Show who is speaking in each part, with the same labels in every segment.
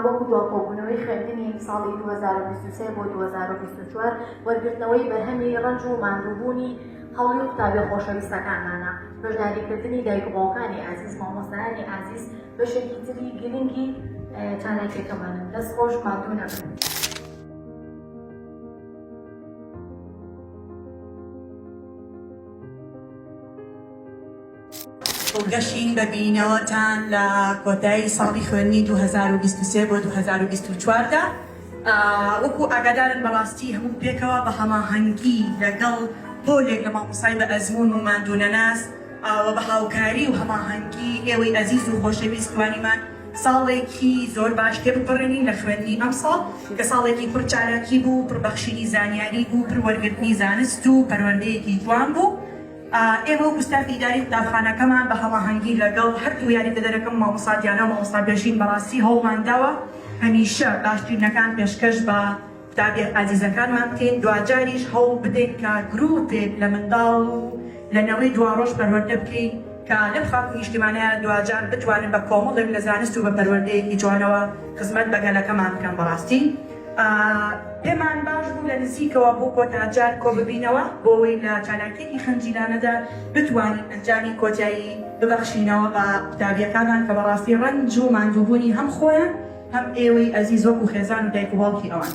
Speaker 1: وەکو دوا کۆبوونەوەی خوێندنی ساڵی 2023 بۆ 2024 وەرگرتنەوەی بەرهەمی ڕەنج و ماندووبوونی هەوڵی قوتابیە خۆشەویستەکانمانە. بەشداریکردنی دایک و باوکانی ئازیز، مامۆستایانی ئازیز بەشێکی تری گرنگی چالاکیەکەمانن. دەست خۆش ماندوو نەبن.
Speaker 2: دڵگەشین بە بینینەوەتان لە کۆتایی ساڵی خوێندنی 2023 بۆ 2024 دا. وەکو ئاگادارن بەڕاستی هەموو پێکەوە بە هەماهەنگی لەگەڵ پۆلێک لە مامۆستای بە ئەزموون و ماندوونەناس و بە هاوکاری و هەماهەنگی ئێوەی ئەزیز و خۆشەویست توانیمان ساڵێکی زۆر باش تێبپەڕێنین لە خوێندنی ئەمساڵ کە ساڵێکی پڕ چالاکی بوو، پڕ بەخشینی زانیاری بوو، پڕ وەرگرتنی زانست و پەروەردەیەکی جوان بوو. ئێمە وەکو ستافی ئیداری قوتابخانەکەمان بە هەماهەنگی لەگەڵ هەردوو یاریدەدەرەکەم مامۆستا دیانا و مامۆستا پێشین بەڕاستی هەوڵمان داوە هەمیشە باشترینەکان پێشکەش بە قوتابیە ئازیزەکانمان بکەین دواجاریش هەوڵ بدەین کە گروپێک لە منداڵ و لە نەوەی دواڕۆژ پەروەردە بکەین کە لەم خاک و نیشتیمانە دواجار بتوانن بە کۆمەڵێک لە زانست و بە پەروەردەیەکی جوانەوە خزمەت بە گەلەکەمان بکەن بەڕاستی پێمان باش بوو لە نزیکەوە بۆ کۆتا جار کۆببینەوە بۆ ئەوەی لە چالاکیەکی خنجیلانەدا بتوانین ئەنجامی کۆتایی ببەخشینەوە بە قوتابیەکانمان کە بەڕاستی ڕەنج و ماندووبوونی هەم خۆیان هەم ئێوەی ئەزیز وەکو خێزان و دایک و باوکی ئەوان.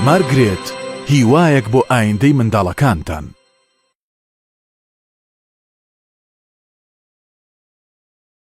Speaker 3: مارگرێت، هیوایەک بۆ ئایندەی منداڵەکانتان.